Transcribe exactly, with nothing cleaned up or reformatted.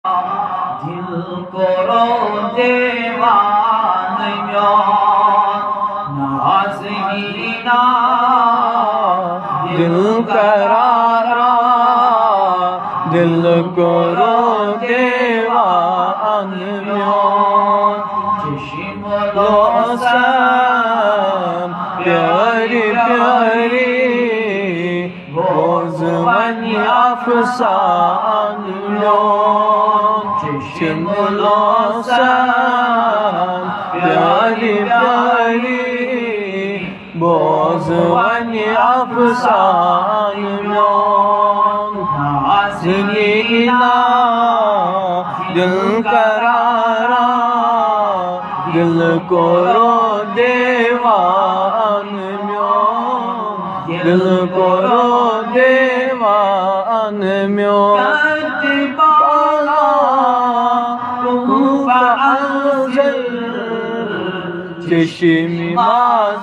دل کورو دیوان میون نازنینا، دل قرارا، دل کورو دیوان میون۔ چشم لوسم پیاری پیاری، بوز ونی افسان میون۔ چشم لوسم پیاری پیاری، بوز ونی افسان میون۔ نازنینا، دل قرارا، دل کورو دیوان میون، دل کورو دیوان میون۔ کتھ بالا روح انزل، چشم ماز